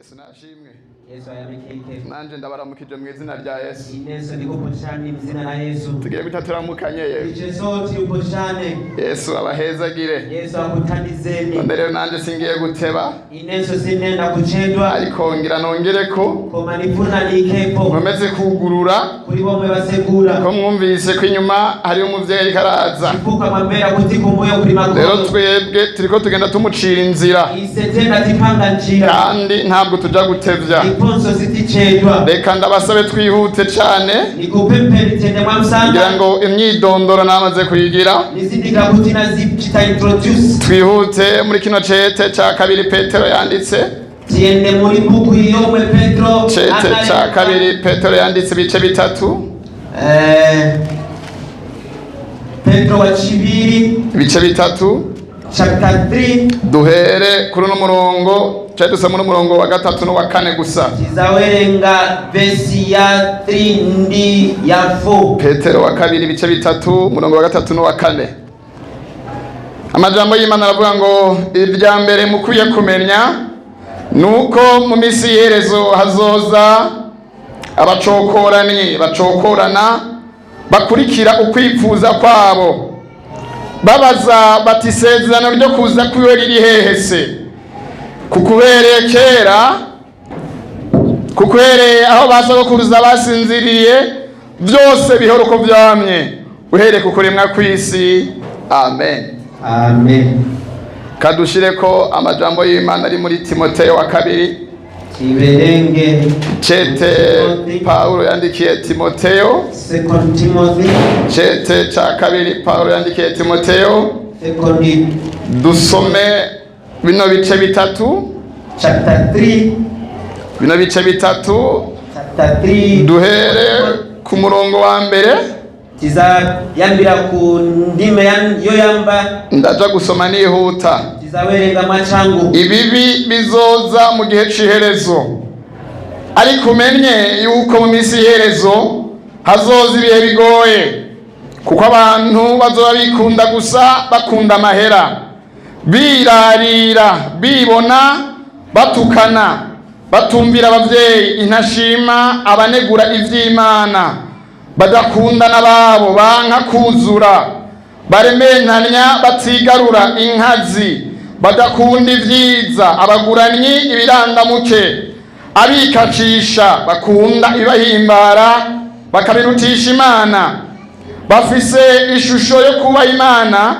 Yesu nashimwe. Yesu ayamikike. Nanje ndabaramukije mu izina rya Yesu. Inenso ndikuposhani mzina la Yesu. Tugiye guca turamukanye ye. Iche soti uposhane. Yesu abahezagire. Yesu akutandizeni. None rero nanje singiye guteba, Inenso sinenda kuchedwa. ariko ngira nongereko Koma nifuna nikepo. nkomeze kugurura Kuri bomwe basegura. ko mwumvise ko inyuma hariyo umuvyeyi ariko araza. Chifuka mwambera kuti kumbuyo kuri Rero makono. twebwe turiko tugenda tumucira inzira, Ise tena tipanga njira. kandi ntabwo tuja gutevya. Iponso sitichedwa. Reka ndabasabe twihute cane Nikupempeni tende ngira mwamsanga. ngo imyidondoro namaze kuyigira. Nizindika kuti nazichita introduce. Twihute muri kino cete ca kabiri Petero yanditse. Tiende muri buku yomwe Petro. Cete ca kabiri Petero yanditse ibice bitatu, Petro wa chibiri ibice bitatu. Chapter 3. Duhere kuri uno murongo, cari dusoma uno murongo wa gatatu n'uwa kane gusa. Tizawerenga vesi ya 3 ndi ya 4. Petero wa kabiri ibice bitatu, umurongo wa gatatu n'uwa kane. Amajambo y'Imana aravuga ngo irya mbere mukwiye kumenya nuko mu minsi y'iherezo hazoza abacokoranyi bacokorana bakurikira ukwipfuza kwabo, babaza bati isezerano ryo kuza kwiwe riri hehe se? Kuko uhereye kera, kuko uhereye aho ba sogokuruza basinziriye, byose bihora uko vyamye uhereye ku kuremwa kw'isi. Amen. Amen. Kadushireko amajambo y'Imana ari muri Timoteyo wa kabiri. Tiberenge Cete Pawulo yandikiye Timoteyo, Second Timothy. cete ca kabiri Pawulo yandikiye Timoteyo. Second. Dusome bino bice bitatu, Chapter 3. bino bice bitatu. Chapter 3. Duhere ku murongo wa mbere. Tizayambira ku ndime yoyamba. Ndaja gusoma nihuta. Tizawerenga machangu. Ibibi bizoza mu gihe c'iherezo, ariko umenye yuko mu minsi y'iherezo hazoza ibihe bigoye, kuko abantu bazoba bikunda gusa, bakunda amahera, birarira, bibona, batukana, batumvira abavyeyi, intashima, abanegura ivy'Imana, badakunda n'ababo, banka kuzura, barementanya, batigarura, inkazi, badakunda ivyiza, abaguranyi, ibirandamuke, abikacisha, bakunda ibibahimbara bakabirutisha Imana, bafise ishusho yo kuba Imana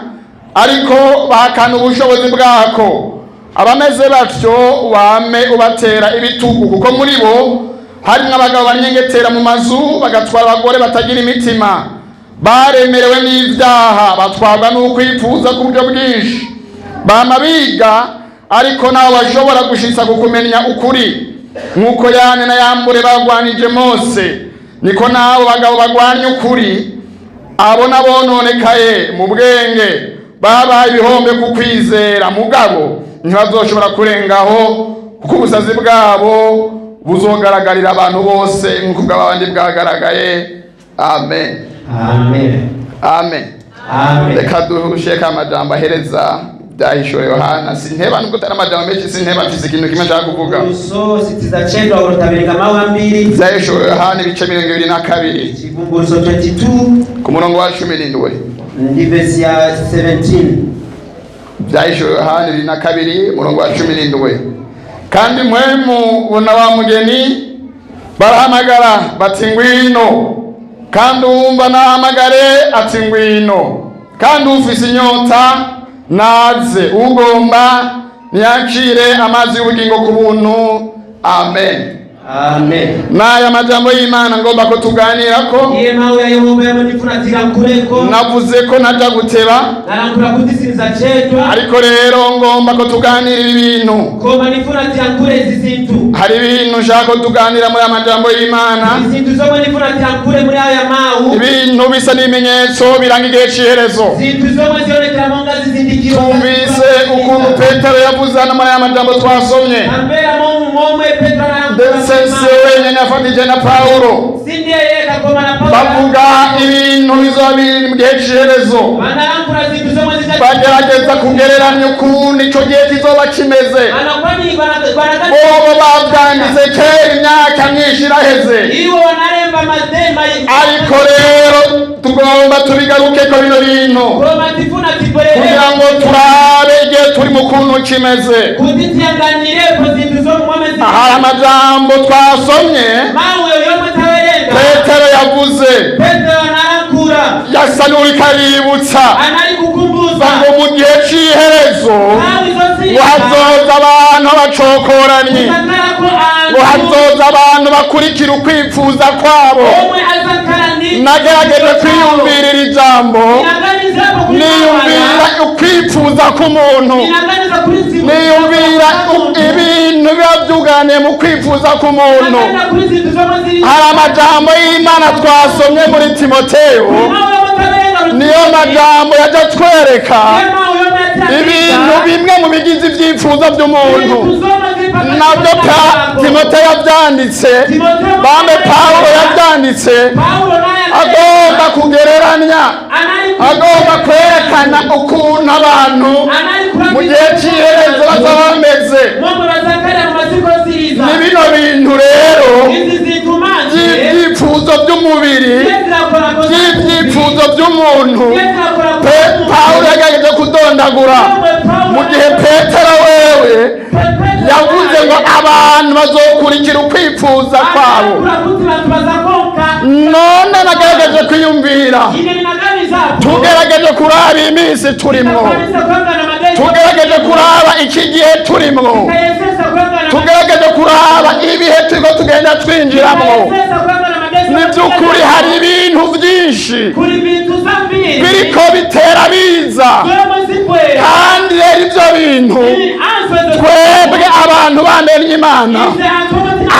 ariko bahakana ubushobozi bwako. Abameze batyo wame ubatera ibitugu, kuko muri bo harimwo abagabo banyengetera mu mazu bagatwara abagore batagira imitima, baremerewe n'ivyaha, batwarwa n'ukwifuza ku buryo bwinshi, bama biga ariko ntawe bashobora gushitsa ku kumenya ukuri. Nk'uko Yane na Yambure bagwanije Mose, niko n'abo bagabo bagwanya ukuri. Abo n'abononekaye mu bwenge, babaye ibihombe ku kwizera, mugabo ntibazoshobora kurengaho, kuko ubusazi bwabo buzogaragarira abantu bose nk'uko ubw'abandi bwagaragaye. Amen. Amen. Amen. Amen. Reka dusheka amajambo ahereza byahishuwe Yohana. Sinteba nubwo atari amajambo menshi, sinteba, mfise ikintu kimwe nshaka kuvuga. So sitizachendwa urotabereka mawu ambiri. Byahishuwe Yohana ibice 22, Chivumbulutso 22 ku murongo wa 17. Ndi vesi ya 17. Byahishuwe Yohana 22 umurongo wa 17. Kandi mpwemu bona wa mugeni barahamagara bati ngwino, kandi uwumva nahamagare ati ngwino, kandi ufise inyota naze, ugomba ntiyakire amazi y'ubugingo ku buntu. Amen. Amen. N'aya majambo y'Imana ngomba ko tuganirako. Iye mawu ya Yehova yamwe ndifunatira nkuleko. Navuze ko ntaja guteba, Nalankhula kuti sinzacedwa. ariko rero ngomba ko tuganira ibi bintu. Koma ndifunatira nkule izi zinthu. Hari ibintu nshaka ko tuganira muri aya majambo y'Imana, Izinthu zomwe ndifunatira nkule muri aya mawu, ibintu bisa n'ibimenyetso biranga igihe c'iherezo. zinthu zomwe zionekera monga zizindikiro. Twumvise ukuntu Petero yavuze hano muri aya majambo twasomye, Tambera momwe Petro. Ndetse si wenyine, afatije na Pawulo. Sindiye yeka, koma na Paulo. Bavuga ibintu bizoba biri mu gihe c'iherezo. Banalankhula zinthu zomwe Bagerageza kugereranya ukuntu ico gihe kizoba kimeze. Anakwani bana Bobo bavyanditse kera, imyaka myinshi iraheze. Iwo wanalemba madema. Ariko rero tugomba tubigarukeko bino bintu Koma tifuna tibwerere kugira ngo turabe igihe turi mu kuntu kimeze. Kuti tiyanganirepo zinthu zomwe mwamezi. Hari amajambo twasomye Mawu yomwe tawerenga Petero yavuze. Petero analankhula. Yasa n'uriko aributsa Anali kukumbuza ngo mu gihe c'iherezo nthawi ngo zotsiriza hazoza abantu b'abacokoranyi, kuzakhalako ngo anthu hazoza abantu bakurikira ukwipfuza kwabo. Omwe azakhala ndi Nagerageje kwiyumvirira ijambo, Ndinaganizapo kuli niyumvira ukwipfuza k'umuntu, Ndinaganiza kuli zinthu niyumvira ibintu biba byuganiye mu kwifuza k'umuntu. Ndinaganiza kuli zinthu zomwe zili. Hari amajambo y'Imana twasomye muri Timoteyo, Mawu yomwe tawerenga mu niyo majambo yajya atwereka Niyo mawu yomwe atiyandika. ibintu bimwe mu bigize ibyifuzo by'umuntu. Zinthu zomwe zili pakati Nabyo pa pa zako. Timoteyo yabyanditse, Timoteyo bambe Pawulo yabyanditse, Paulo naye agomba kugereranya, anali agomba kwerekana ukuntu abantu anali mu gihe cy'iherezo bazaba bameze. Momwe bazakhala mu masiku osiriza. Ni bino bintu rero Izi zinthu manje by'ibyifuzo by'umubiri, by'ibyifuzo by'umuntu, Pawulo yagerageje kudondagura, mu gihe Petero wewe yavuze ngo abantu bazokurikira ukwifuza kwabo. None nagerageje kwiyumvira, tugerageje kuraba iminsi turimwo, tugerageje kuraba iki gihe turimwo, tugerageje kuraba ibihe turiko tugenda twinjiramo, ni by'ukuri hari ibintu byinshi biriko bitera biza. Kandi rero ibyo bintu, twebwe abantu bamenye Imana,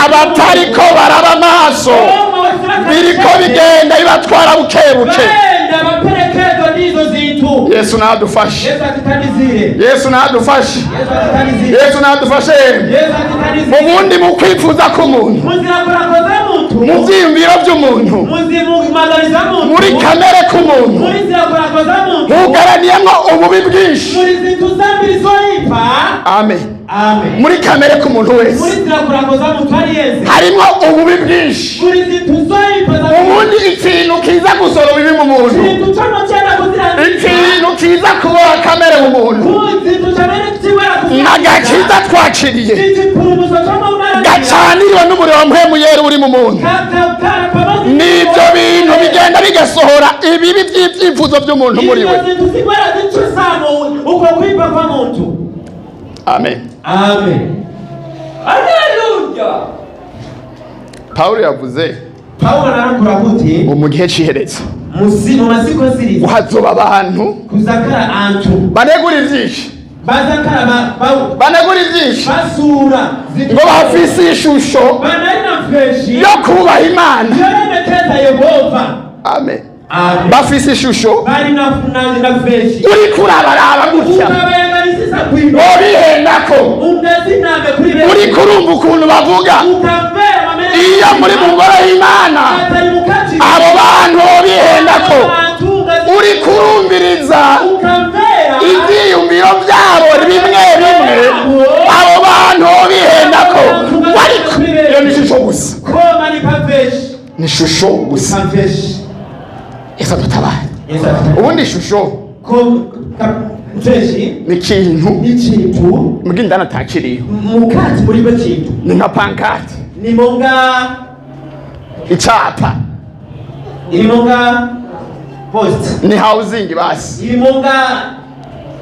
abatariko baraba amaso, biriko bigenda bibatwara buke buke. Baenda baperekezwa n'izo zinthu. Yesu nadufashe. Yesu atitandizire. Yesu nadufashe. Yesu atitandizire. Yesu nadufashe. Yesu atitandizire. Ubundi mu kwifuza k'umuntu, Muzilakolako za muntu, mu byiyumviro by'umuntu, muzimagaliza muntu, muri kamere k'umuntu, muri zilakolako za muntu, hugaraniyemo ububi bwinshi. Muri zinthu zambiri zoyipa. Amen. Amen. Muri kamere k'umuntu Muri wese zilakolako za muntu aliyense harimo ububi bwinshi. muri zinthu zoyipa za Ubundi ikintu kiza gusora ububi mu muntu, chinthu chono chena kuzilandira, ikintu kiza kuboha kamere mu muntu, ku zinthu chamene chibwera n'agakiza twakiriye chipulumutso chomwe unalandira gacaniriwe n'umuriro wa Mpwemu Yera uri mu muntu, nibyo bintu bigenda bigasohora ibibi by'ibyifuzo by'umuntu muri we. Izo zinthu zibwera zichusamo uko kuipa kwa muntu. Amen. Amen, haleluya. Pawulo yavuze Paulo analankhula kuti ngo mu gihe c'iherezo mu masiku osiriza hazoba abantu kuzakhala anthu banegura ivyinshi, bazakhala banegura ivyinshi, basura ngo bafise ishusho banali na freshi yo kubaha Imana. Yolemekeza Yehova. Amen. Amen. Bafise ishusho, Bali na freshi. Uriko urabaraba gutya, Ukabayang'anisisa bwino, wobihendako. Ungaziname kuri Uriko urumva ukuntu bavuga ukamvera pamene iyo muri mu ngoro y'Imana, atali mukati, abo bantu wobihendako. Bantu Uriko urumviriza ukamvera ivyiyumviro vyabo bimwe bimwe, abo bantu wobihendako. Ariko iyo ni ishusho gusa. Koma ni pamveshi. Ni ishusho gusa. Pamveshi. Yesu adutabare. Yesu atitandizire. Ubundi ishusho Mveshi ni ikintu ni chinthu mbw'indani atakiriho, mukati mulibe chinthu. Ni nka pancarte, Ni monga icapa, ili monga post, ni housing basi. Ili monga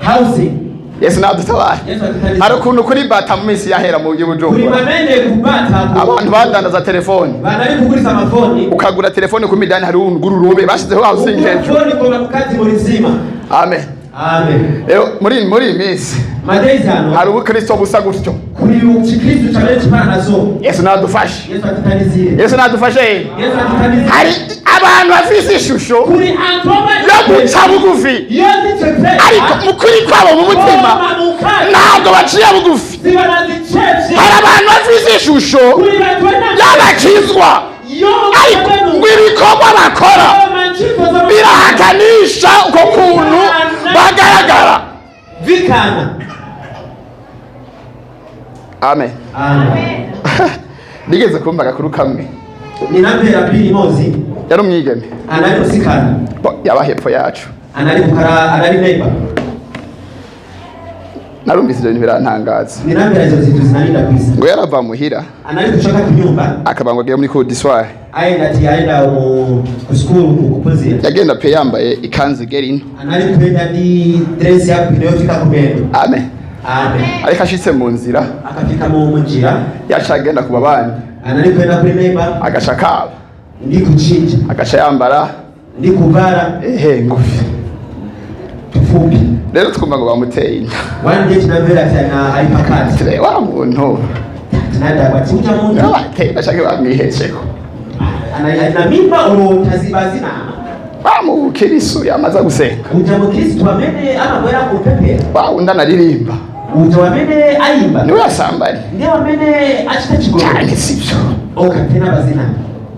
housing. Yesu nadutabare. Yesu atitandizire. Hari ukuntu kuri bata mu minsi yahera mu Kuli Bujumbura pamene kubata abantu badandaza telefoni, banali kugulisa amafoni, ukagura telefoni ku midani, hari urugururobe bashizeho housing Kugula hejuru. foni koma mukati mulizima. Amen. Amen. Rero muri iyi minsi Madezi ano hari ubukristo busa gutyo. Kuli chikristu chamene chipana nazo. Yesu nadufashe. Yesu atitandizire. Yesu nadufashe. Yesu atitandizire. Hari abantu bafise ishusho Kuli anthu yo guca bugufi, yozichepesa, ariko mu kuri kwabo mu mutima koma mukati ntabwo baciye bugufi. zibanazicheka. Utevye. Hari abantu bafise ishusho Kuli bantu ena y'abakizwa, yo ariko ngo ibikorwa bakora birahakanisha uko kuntu bagaragara. Vikana. Amen. Amen. Nigeze kumva agakuru kamwe. Ninamvera mbiri imodzi. Yari umwigeme. Anali musikana. Bo, yaba hepfo yacu. Anali kukhala anali neighbor. Narumvise ibyo bintu birantangaza. Ninamvera izo zinthu zinandidabwisa. Ngo yarava muhira, Anali kuchoka kunyumba, akaba ngo agiye muri cours du soir. Ayenda ati ayenda ku sukulu kuphunzira. Yagenda pe yambaye ikanzu igera ino. Anali kuyenda ndi dress yabwino yofika kumendo. Amen. Amen. Ariko ashitse mu nzira, Akafika mu munjira, yaca agenda ku babanyi, anali kuyenda kuli neighbor agaca kaba, ndi kuchinja, agaca yambara ndi kuvala ehe ngufi. tufupi. Rero twumva ngo bamuteye inda. One day tinamvera ati ana ali pakati. Ture wa muntu Tinadabwa ati uja munthu bateye inda canke bamwiheceko? Ana mimba olo taziba zina. Wa mukirisu yamaze gusenga, Uja mukristu amene amabwera kupemphera, wa wundi anaririmba, uja wamene ayimba, niwe yasambanye ndiye wamene achita chigololo? Canke sivyo? O kapena bazina?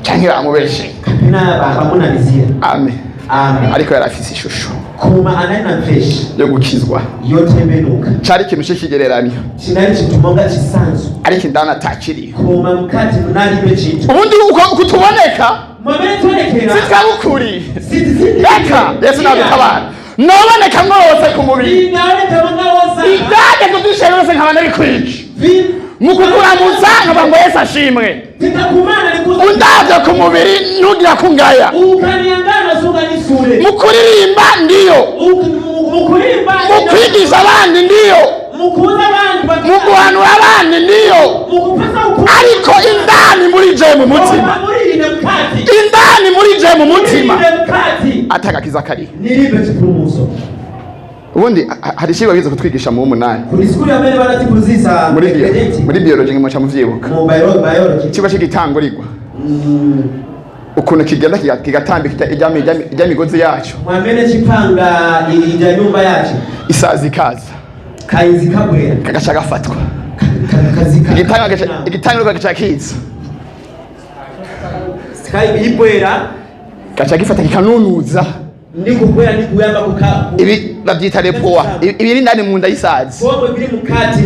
Canke bamubeshe? Kapena bamunamizira? Amen. Amen. Ariko yari afise ishusho Koma anali na mfeshi yo gukizwa. Yotembenuka. Cari ikintu c'ikigereranyo, Chinali chinthu monga chisanzo, ariko indani atakiriyo. Koma mkati munalibe chinthu. Ubundi uko kutuboneka Mwamene tionekera sitwabukuri. sitizindikira. Reka Yesu nadutabara, noboneka mwose ku mubiri, Inaoneka mwanga wosaka. Ibyageze byishe byose nkaba nabikwije, mu kukuramutsa nkaba ngo Yesu ashimwe. Titakumana nikuza. Undavye ku mubiri ntugira kungaya. Ukaniangana sunganisule. Mu kuririmba ndiyo, Mukulimba. Mu kwigisha abandi ndiyo, Mukuuza abantu. Mu guhanura abandi ndiyo, Mukupasa uku. Ariko indani muri je mu mutima, Muri ine mkati. indani muri je mu mutima, Muri ine mkati. atagakiza kariho. Nilibe chipulumutso. Ubundi hari icigwa bize kutwigisha mu w'umunani, Kuli sikulu amene banatiphunzitsa muri bio, credit, muri biology ngimuca muvyibuka, mu biology. Icigwa c'igitangurirwa, ukuntu kigenda kigatambika ijya migozi yacu, Mwamene chipanga ija nyumba yace, isazi ikaza, kainzi kabwera, kagaca gafatwa, kazika. Igitangurwa gaca kiza, Ibwera, gaca gifata kikanunuza. Ndi kubwera ndi kuyamba kuka. Ibi babyita lepoa, ibiri indani mu nda y'isazi. Pomwe biri mukati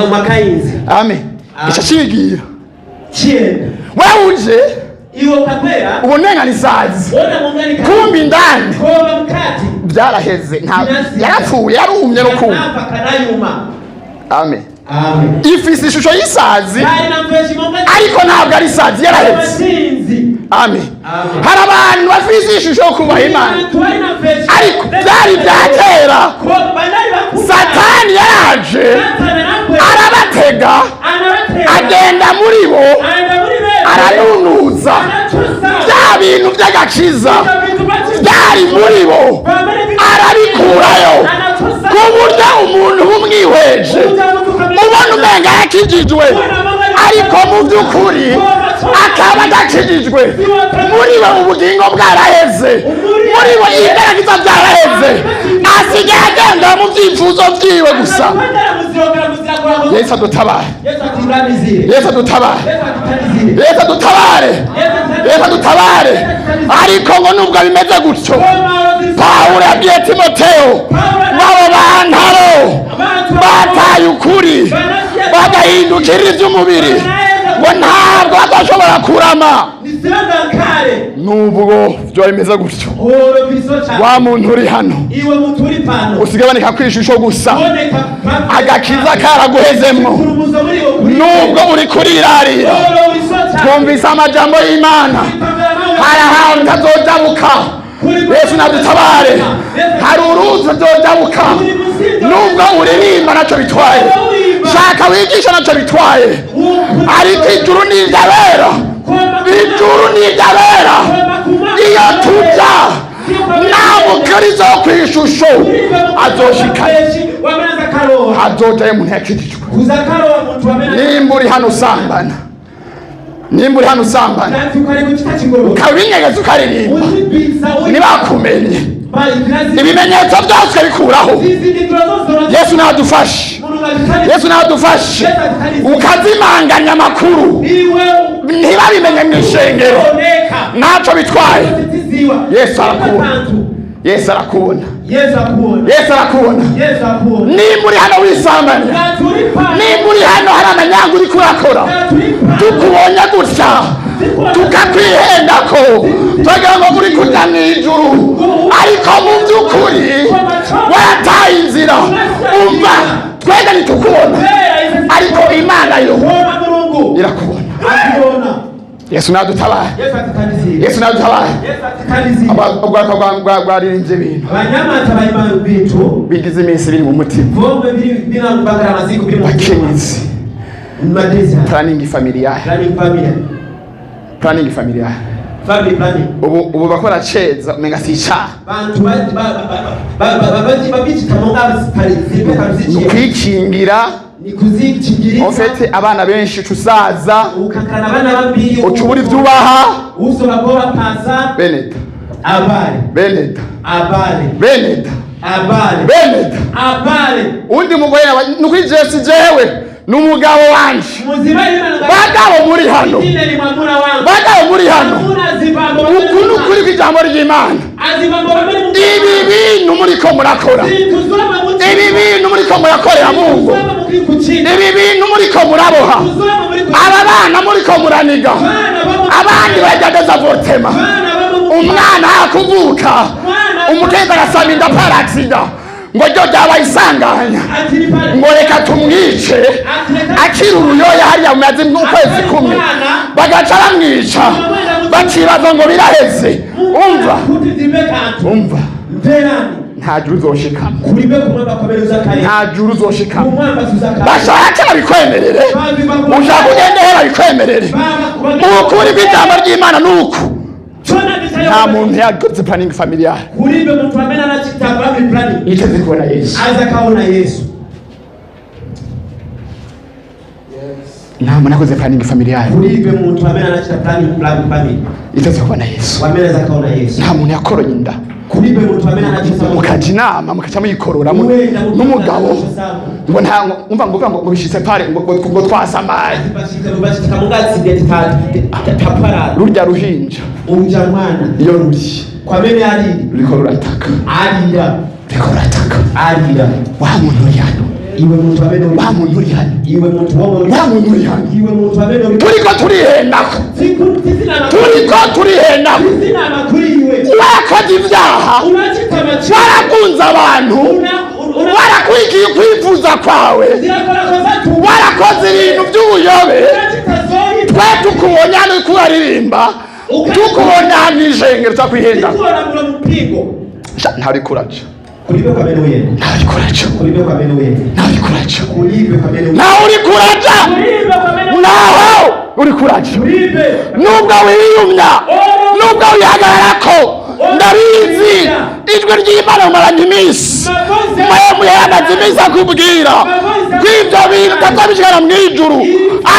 mwakainzi. Amen. Gica cigira. Chiyenda. Wewe uje Iwe ukakwera, ubona nka isazi, Ona mungani. Kumbi indani Koma mkati. byaraheze, nta yarapfuye, yarumye no kuma. Kanapa kanayuma. Amen. Amen. Ifise ishusho y'isazi, Kali na mfeshi monga. Ariko ntabwo ari isazi, yaraheze. Masinzi. Amen. Amen. Hari abantu bafise ishusho yo kubaha Imana, Twari na mfeshi. Ariko byari bya kera. Ko banali bakunda. Satani yaraje, Satani anakwe. arabatega, Anabatega. Agenda muri bo, Aenda muri bebe. Aranunuza Anachusa. bya bintu by'agakiza byari muri bo, arabikurayo, ku buryo umuntu umwihweje ubona umenga yakijijwe, ariko mu by'ukuri akaba adakijijwe. Muri we ubugingo bwaraheze, muri we igaragaza byaraheze, asigaye agenda mu byifuzo byiwe gusa. Yesu adutabare. Yesu atiramizire. Yesu adutabare. Yesu atitandizire. Yesu adutabare. Yesu adutabare. Ariko ngo nubwo bimeze gutyo, Pawulo yabwiye Timoteyo ngo abo bantu abo bataye ukuri bagahindukira iby'umubiri, ngo ntabwo badashobora kurama. Nisangankale. Nubwo byaba bimeze gutyo, Oro bisocha. wa muntu uri hano, Iwe muntu uri pano. usigaye uboneka ku ishusho gusa, Boneka. Agakiza karaguhezemwo. Kurumuzo muri wo kuri. Nubwo uri kurirarira, Oro bisocha. twumvise amajambo y'Imana, hari ahantu utazojabuka. Yesu nadutabare. Hari uruzi utazojabuka. Nubwo uririmba nacyo bitwaye, shaka wigisha nacyo bitwaye, ariko ijuru ni iry'abera, ijuru ni iry'abera. Iyo tujya, nta mukristo wo ku ishusho azoshikayo. Wameneza karoha. Azojayo umuntu yakijijwe. Kuzakaroha muntu wamena. Nimba uri hano usambana, nimba uri hano usambana, Nanti ukari kuchita chigoro. ukabinyegeza ukaririmba, Uzibisa uri. Ntibakumenye, Bali kinazi. ibimenyetso byose ukabikuraho. Zizindikiro zose. Yesu nadufashe. Mulungu atithandize. Yesu nadufashe. Yesu atithandize. Ukazimanganya amakuru, Iwe ntibabimenye mu ishengero, oneka ntacyo bitwaye. Tiziwa. Yesu arakubona. Bantu. Yesu arakubona. Yesu akuona. Yesu arakubona. Yesu akuona. Nimba uri hano wisambanya, Ngati uli pano. nimba uri hano hari amanyanga uriko urakora, Ngati uli pano. tukubonye gutya tukakwihendako, turagira ngo uri kurya mu ijuru, ariko mu by'ukuri warataye inzira. Umva, twega ntitukubona, ariko Imana yo Koma Mulungu irakubona. Akuona. Yesu nadutabare. Yesu atithandize. Yesu nadutabare. Yesu atithandize. Ubwaka bwaririmbye ibintu Abanyamata bayima bintu bigize iminsi biri mu mutima. Vomwe biri binakubakala maziko biri mu mutima. Bakenyezi, Madeza. planning familiale, Planning family. planning familiale. Family planning. Ubu bakora ceza umenga si icaha. Bantu babichita monga zipeka Ni mzichi. ukwikingira. Ni kuzichingiriza. En fait, abana benshi uca usaza, Ukankana abana babiri. uca ubura ivyo ubaha. Uso bakoba pasa. Beneda, Abale. beneda, Abale. beneda, Abale. beneda. Abale. Undi mugore nawe nukuri jesi, jewe n'umugabo wanje. Muziba imana. Bagabo muri hano, Ine ni mwamuna wangu. bagabo muri hano, Mwamuna zibambo. uku ni ukuri kw'ijambo ry'Imana. Azibambo bamene mu. Ibi bintu muriko murakora, Tuzoma mu. ibi bintu muriko murakorera Mungu, Tuzoma mu kuchina. ibi bintu muriko muraboha, Tuzoma muri aba bana muriko muraniga, Bana bamo. abandi bajya des avortements. Bana bamo. Umwana akuvuka, umukenzi agasaba inda par accident, ngo ryo ryabaye isanganya, Ati pale. ngo reka tumwice akiri uruyoya hariya mu mazi ukwezi kumwe, bagaca bamwica, bakibaza ngo biraheze. Umva, Kuti zibe kantu. umva, Mverani. nta juru uzoshikamo. Kulibe kumwamba kwameruza kale. Nta juru uzoshikamo. Kumwamba tuza kale. Bashake babikwemerere, ushaka ugende he babikwemerere. Ukuri kw'ijambo ry'Imana ni uku: Chona nditayo. nta muntu yakoze planning familiale Kulibe muntu amene anachita family planning. yiteze kubona Yesu. Aza kaona Yesu. Nta muntu yakoze planning familiale Kulibe muntu amene anachita planning plan family. yiteze kubona Yesu. Wamene aza kaona Yesu. Nta muntu yakoroye inda, Kulibe muntu amene anachita mukaja inama mukaca muyikorora n'umugabo, ngo nta umva ngo bishitse pare ngo twasamaye. Bashika bashika mungatsi tapara. Rurya ruhinja, Uja mwana iyo ruri kwamene alili ruriko rurataka, alira ruriko rurataka. Alira. Wa muntu uri hano, Iwe muntu amene uli wa muntu uri hano, iwe muntu womwe wa muntu uri hano, iwe muntu amene uli turiko turihendako, turiko turihendako. Tizinama kuri iwe. Warakoze ibyaha, Unachita machimo. warakunze abantu, warakwigiye ukwifuza kwawe, warakoze ibintu by'ubuyobe. Twe tukubonye hano uriko uraririmba, tukubonye hano ijengero, turakwihenda. Sha, ntawe uriko uraca, ntawe uriko uraca, ntawe uriko uraca, ntawe uriko uraca, ntaho uriko uraca. Nubwo wiyumya, nubwo wihagararako, ndabizi ijwi ry'Imana mumaranye iminsi mwe yamaze iminsi akubwira ko ibyo bintu utazabishikana mu ijuru,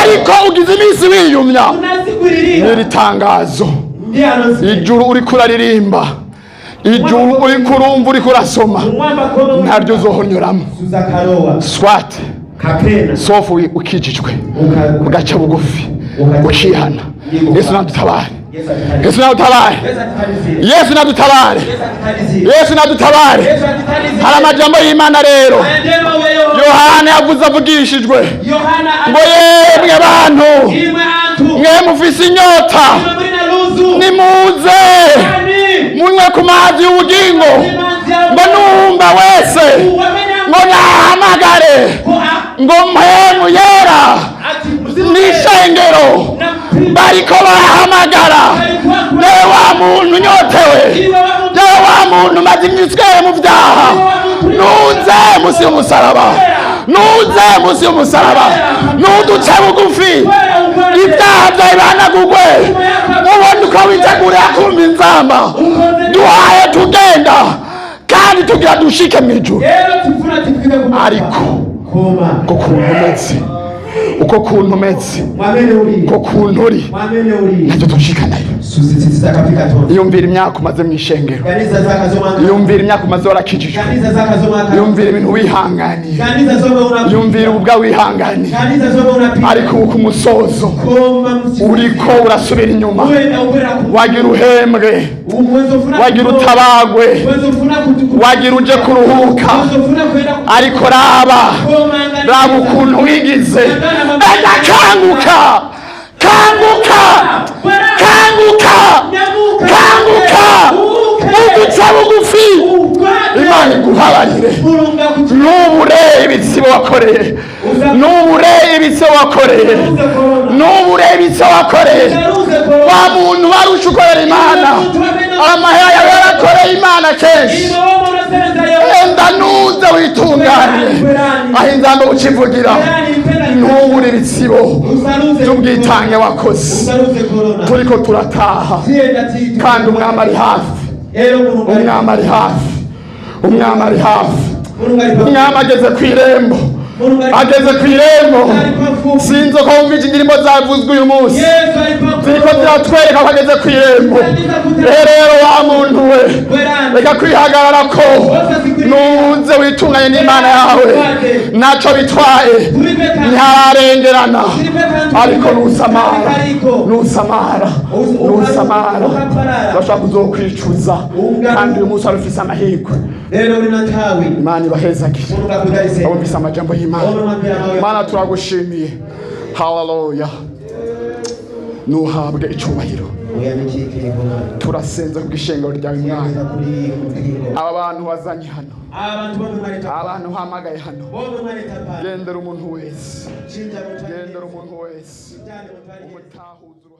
ariko ugize iminsi wiyumya. N'iri tangazo: ijuru uriko uraririmba, ijuru uriko urumva, uriko urasoma, ntaryo uzohonyoramo. Swate sofu ukijijwe, ugaca bugufi, ukihana. Yesu nadutabare. Yesu nadutabare. Yesu nadutabare. Yesu nadutabare. Hari amajambo y'Imana rero Yohana yavuze avugishijwe, ngo: "Yemwe bantu mwe mufise inyota, nimuze munywe ku mazi y'ubugingo," ngo numva wese ngo nahamagare, ngo Mpwemu Yera n'ishengero bariko barahamagara. Yewe wa muntu unyotewe, yewe wa muntu umaze imyitwere mu byaha, nuze munsi y'umusaraba, nuze munsi y'umusaraba, nuduce bugufi, ibyaha byawe bihanagurwe, ubone uko witegurira kumva inzamba duhaye tugenda kandi tugira dushike mu ijuru. Ariko uko kuntu umeze, uko kuntu umeze, uko kuntu uri, ntacyo tushikanayo. Sitakafika 20. Yumvira imyaka umaze mu ishengero. Ganiza zaka zomwe. Yumvira imyaka umaze warakijijwe. Ganiza zaka zomwe. Yumvira ibintu wihanganiye. Ganiza zomwe una. Yumvira ubwa wihanganiye. Ganiza zomwe una. Ariko ubu ku musozo koma uriko urasubira inyuma. Wenda ukwera ku. Wagira uhembwe, Uwezo funa. wagira utabagwe, Uwezo funa kutuku. wagira uje kuruhuka. Uwezo funa kwenda ku. Ariko raba, Koma raba ukuntu wigize. Enda kanguka, kanguka, kanguka, kanguka, uguca bugufi. Imana iguhabarire. Nubure ibitsibo wakoreye, nubure ibitsibo wakoreye, nubure ibitsibo wakoreye. Wa muntu warusha ukorera Imana, amahera yawe yarakoreye Imana kenshi. Enda nuze witunganye aho inzamba ucivugira. Ntubure ibitsibo by'ubwitange wakoze. Turiko turataha kandi umwami ari hafi, umwami ari hafi, umwami ari hafi. Umwami ageze ku irembo, ageze ku irembo. Sinzi ko wumvise indirimbo zavuzwe uyu munsi, ziriko ziratwereka ko ageze ku irembo. Rero wa muntu we, reka kwihagarara ko nuze witunganye n'Imana yawe. Ntacyo bitwaye, ntihararengerana. Ariko nusamara, nusamara, nusamara, urashobora kuzokwicuza. Kandi uyu munsi wari ufise amahirwe. Lero uri na nthawi. Imana ibahezagire. Mulungu akudalitse. Abumvise amajambo y'Imana. Omwe mwamvera mawu. Mana, turagushimiye. Haleluya, nuhabwe icubahiro. Uyamikike Yehova. Turasenze kubw'ishengero ryawe, Mwana. Tiyamika kuri mpingo. Aba bantu wazanye hano, Abantu bomwe mwaleta. abantu uhamagaye hano, Bomwe mwaleta pa. gendera umuntu wese, Chinja mutwale. gendera umuntu wese, Chintani mutwale. umutahuza.